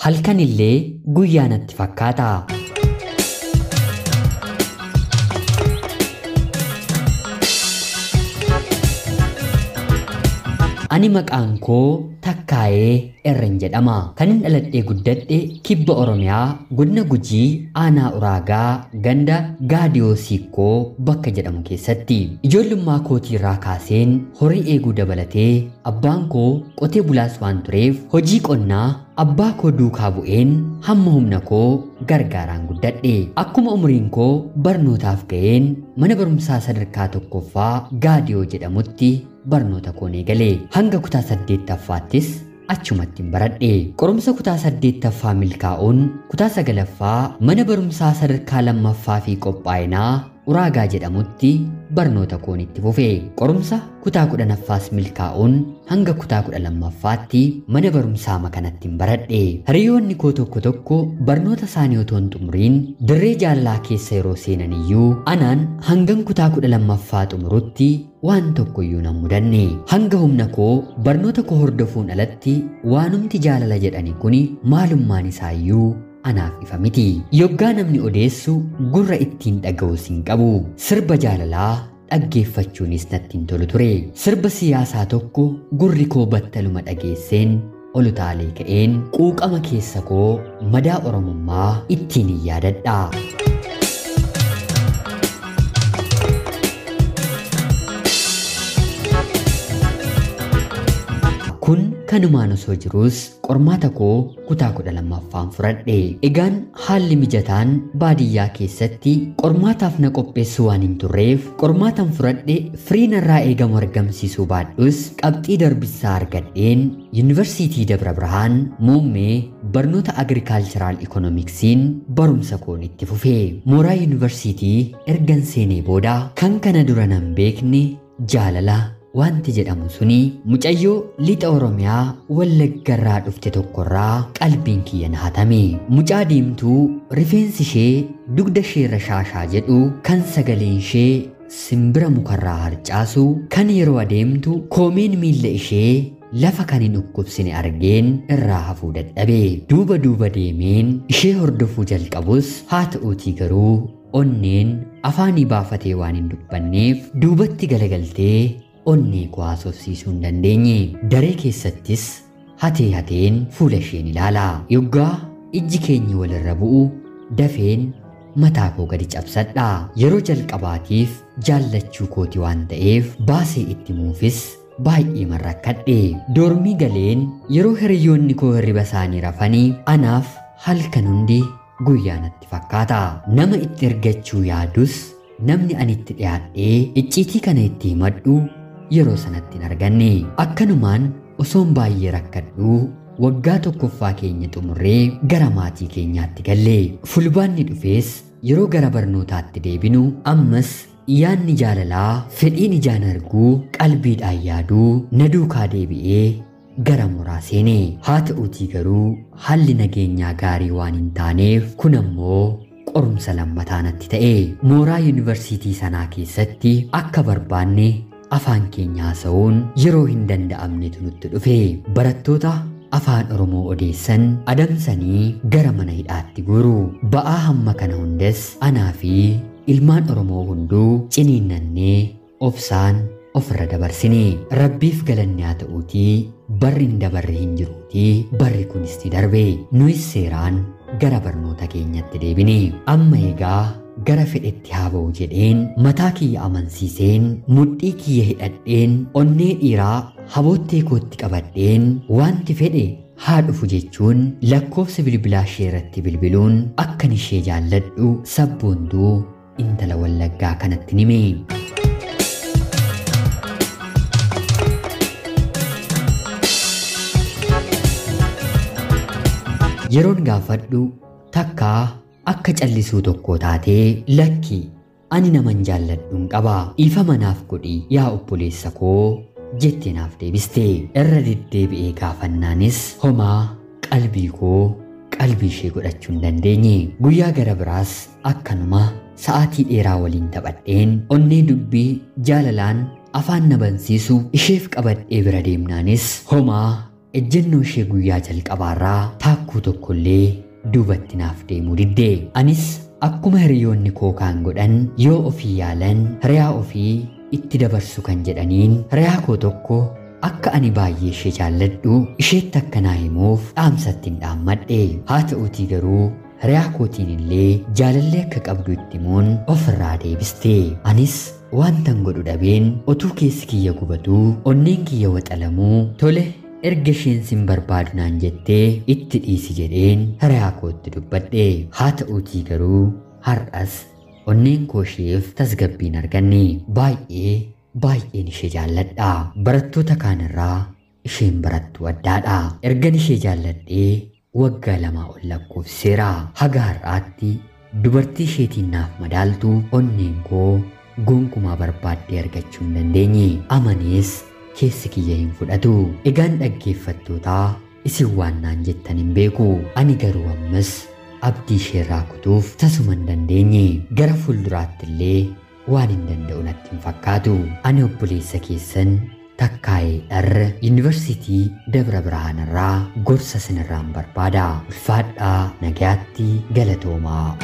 Halkan illee guyyaa natti fakkaata. Ani maqaan koo Takkaayee Erren jedhama. Kanin dhaladhee guddadhe kibba Oromiyaa godina Gujii aanaa Uraagaa ganda Gaadiyoo Siikkoo bakka jedhamu keessatti. Ijoollummaa kootii irraa kaaseen horii eeguu dabalatee abbaan koo qotee bulaas waan tureef hojii qonnaa abbaa koo duukaa bu'een hamma humna koo gargaaraan guddadhe. Akkuma umriin koo barnootaaf ga'een mana barumsaa sadarkaa tokkoffaa Gaadiyoo jedhamutti barnoota koon eegale. Hanga kutaa 8ffaattis achumatti baradhe. Qorumsa kutaa 8ffaa milkaa'uun kutaa 9ffaa mana barumsaa sadarkaa lammaffaa fi qophaa'inaa Uraagaa jedhamutti barnoota koon itti fufe. Qorumsa kutaa 10ffaas milkaa'uun hanga kutaa 12ffaatti mana barumsaa kanatti baradhe. Hiriyoonni koo tokko tokko barnoota isaanii otoo hin xumuriin dirree jaalalaa keessa yeroo seenan iyyuu anaan hangan kutaa 12ffaa xumurutti waan tokko iyyuu nan mudanne. Hanga humna koo barnoota koo hordofuun alatti waanumti jaalala jedhani kuni maalummaan isaa iyyuu anaaf ifa miti. Yoggaa namni odeessu gurra ittiin dhaga'us hin qabu. Sirba jaalalaa dhaggeeffachuunis natti hin tolu ture. Sirba siyaasaa tokko gurri koo battaluma dhageesseen ol utaalee ka'een quuqama keessa koo madaa Oromummaa ittiin hin yaadadha. Kun kanumaan osoo jiruus qormaata koo kutaa 12ffaan fudhadhe. Egaan haalli mijataan baadiyyaa keessatti qormaataaf na qopheessu waan hin turreef qormaatan fudhadhe firii narraa eegamu argamsiisuu baadhus qabxii darbissaa argadheen Yuunivarsiitii Dabra Birhaan muummee barnoota agirikaalchiraal ikoonomiksiin barumsa koon itti fufe. Mooraa yuunivarsiitii ergan seenee booda kan kana dura nan beekne jaalala wanti jedhamu suni mucayyoo lixa Oromiyaa Wallaggarraa dhufte tokkorraa qalbiin kiyya na hatame. Mucaa diimtuu rifeensi ishee dugda isheerra shaashaa jedhu kan sagaleen ishee simbira mukarraa harcaasu kan yeroo adeemtu koomeen miilla ishee lafa kan hin dhukkubsine argeen irraa hafuu dadhabe. Duuba duuba deemeen ishee hordofuu jalqabus haa ta'uutii garuu onneen afaanii baafatee waan hin dubbanneef duubatti galagaltee onnee koo haasofsiisuu hin dandeenye. Daree keessattis hatee hateen fuula isheen ilaala. Yoggaa ijji keenya walirra bu'u dafeen mataa koo gadi cabsadha. Yeroo jalqabaatiif jaallachuu kooti waan ta'eef baasee itti muufis baay'ee marrakkadhe. Doormii galeen yeroo hiriyoonni koo hirriba isaanii rafanii anaaf halkan hundi guyyaa natti fakkaata. Nama itti ergachuu yaadus namni ani itti dhiyaadhee icciitii kana itti himadhu yeroo sanatti hin arganne. Akkanumaan osoon baay'ee rakkadhuu waggaa tokkoffaa keenya xumurree gara maatii keenyaatti galle. Fulbaanni dhufees yeroo gara barnootaatti deebinu ammas yaanni jaalalaa fedhiin ijaan arguu qalbiidhaan yaaduu na duukaa deebi'ee gara mooraa seene. Haa ta'uutii garuu haalli nageenyaa gaarii waan hin taaneef kun ammoo qorumsa lammataa natti ta'e. Mooraa yuunivarsiitii sanaa keessatti akka barbaanne afaan keenya haasa'uun yeroo hin danda'amnetu nutti dhufe. Barattoota afaan Oromoo odeessan adamsanii gara mana hidhaatti guuru. Ba'aa hamma kana hundas anaa fi ilmaan Oromoo hunduu ciniinnannee obsaan ofirra dabarsine. Rabbiif galanni haa ta'uutii barri hin dabarre hin jiruutii barri kunis ni darbe. Nuyis seeraan gara barnoota keenyatti deebine. Amma egaa gara fedhetti haa ba'u jedheen mataa kiyya amansiiseen mudhii kiyya hidhadheen onnee dhiiraa haboottee kootti qabadheen wanti fedhe haa dhufu jechuun lakkoofsa bilbilaa ishee irratti bilbiluun akkan ishee jaalladhu sabboontuu intala Wallaggaa kanatti nime. Yeroon gaafadhu takkaa akka callisuu tokko taatee lakki ani naman jaalladhuun qaba ifa manaaf godhi yaa obboleessa koo jettee naaf deebiste. Irra deddeebi'ee gaafannaanis homaa qalbii koo qalbii ishee godhachuu hin dandeenye. Guyyaa gara biraas akkanuma sa'aatii dheeraa waliin taphadheen onnee dubbii jaalalaan afaan na bansiisu isheef qabadhee bira deemnaanis homaa ejjennoo ishee guyyaa jalqabaarraa taakkuu tokkollee duubatti naaf deemuu didde. Anis akkuma hiriyoonni koo kaan godhan yoo ofii yaalan hiriyaa ofii itti dabarsu kan jedhaniin hiriyaa koo tokko akka ani baay'ee ishee jaalladhu isheetti akka naa himuuf dhaamsatti hin dhaammadhe. Haa ta'uutii garuu hiriyaa kootiin illee jaalallee akka qabdu itti himuun ofirraa deebiste. Anis wantan godhu dhabeen otuu keessi kiyya gubatuu onneen kiyya waxalamuu tole erga isheen sin barbaadu naan jettee itti dhiisi jedheen hiriyaa kootti dubbadhe. Haa ta'uutii garuu har'as onneen koo isheef tasgabbiin arganne. Baay'ee baay'een ishee jaalladha. Barattoota kaanirraa isheen barattuu addaadha. Ergan ishee jaalladhee waggaa 2 ol lakkoofseera. Haga har'aatti dubartii isheetiin naaf madaaltu onneen koo gonkumaa barbaaddee argachuu hin dandeenye. Amanees keessi kiyya hin fudhatu. Egaan dhaggeeffattootaa isin waan naan jettan hin beeku. Ani garuu ammas abdii isheerraa kutuuf tasuma hin dandeenye. Gara fuulduraatti illee waan hin danda'u natti hin fakkaatu. Ani obboleessa keessan Takkaayee Dharra Yuunivarsiitii Dabra Birhaanirraa gorsa sinirraan barbaada. Ulfaadhaa, nagayaatti, galatoomaa.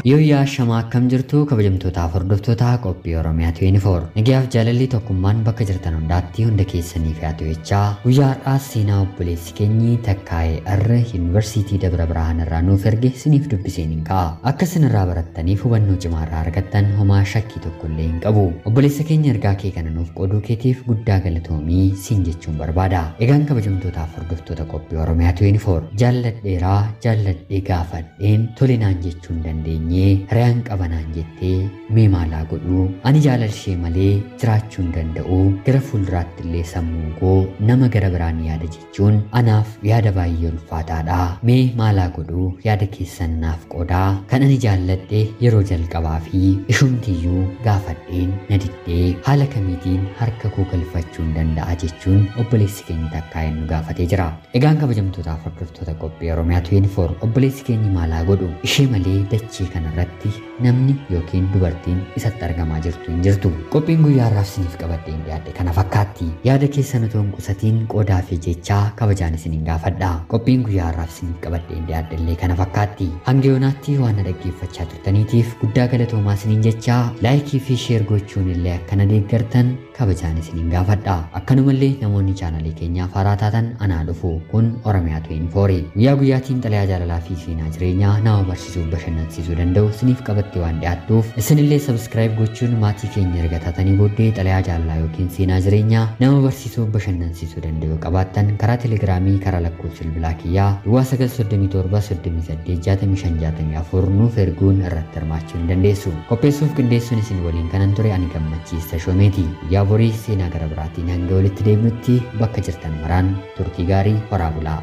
Yooyyaa shamaa akkam jirtu kabajamtootaaf hordoftoota qophii Oromiyaa 24. Nagayaaf jaalalli tokkummaan bakka jirtan hundaatti hunda keessaniif haa ta'u jechaa guyyaa har'aa seenaa obboleessi keenyi Takkaayee Dharra Yuunivarsiitii Dabra Birhaan irraa nuuf erge isiniif dubbiseen hin ka'a. Akka isinirraa barattaniif hubannoo cimaa irraa argattan homaa shakkii tokko illee hin qabu. Obboleessa keenya ergaa kee kana nuuf qooduu keetiif guddaa galatoomii siin jechuun barbaada. Egaan kabajamtootaaf hordoftoota qophii Oromiyaa 24 jaalladheeraa jaalladhee gaafadheen tole naan jechuu hin dandeenye. Hiriyaan qabanaan jettee mee maalaa godhuu? Ani jaalala ishee malee jiraachuu hin danda'u. Gara fuulduraatti illee sammuun koo nama gara biraan yaada jechuun anaaf yaada baay'ee ulfaataadha. Mee maalaa godhuu? Yaada keessan naaf qoodaa. Kan ani jaalladhe yeroo jalqabaa fi ishumtiyyuu gaafadheen na diddee haala kamiitiin harka koo galfachuu hin danda'a jechuun obboleessi keenya Takkaayeen nu gaafatee jira. Egaan kabajamtootaaf hordoftoota qophii Oromiyaa 24 obboleessi keenya maalaa godhu? Ishee malee dachee kana irratti namni yookiin dubartiin isatti argamaa jirtu hin jirtu. Qophiin guyyaa har'aaf isiniif qabadheen dhiyaadhe kana fakkaatti. Yaada keessan otoo hin qusatiin qoodaa fi jechaa kabajaan isiniin gaafadha. Qophiin guyyaa har'aaf isiniif qabadheen dhiyaadhe illee kana fakkaatti. Hanga yoonaatti waan na dhaggeeffachaa turtaniitiif guddaa galatoomaa isiniin jechaa laayikii fi sheer gochuun illee akkana deeggartan kabajaan isiniin gaafadha. Akkanumallee namoonni chaanalii keenyaaf haaraa taatan anaa dhufu. Kun Oromiyaa 24. Guyyaa guyyaatiin xalayaa jaalalaa fi seenaa jireenyaa nama barsiisuuf bashannansiisuu danda'u isiniif qabattee waan dhiyaattuuf isinillee sabskiraayib gochuun maatii keenya erga taatanii booddee xalayaa jaalalaa yookiin seenaa jireenyaa nama barsiisuuf bashannansiisuu danda'u qabaattan karaa telegiraamii karaa lakkoofsa bilbilaa kiyyaa duwwaa 937 38 65 64 nuuf erguun irratti hirmaachuu hin dandeessu. Qopheessuuf qindeessuun isin waliin kanan ture ani Gammachiis Tashoomeeti. Guyyaa borii seenaa gara biraatiin hanga walitti deebinutti bakka jirtan maraan turtii gaarii horaa bulaa.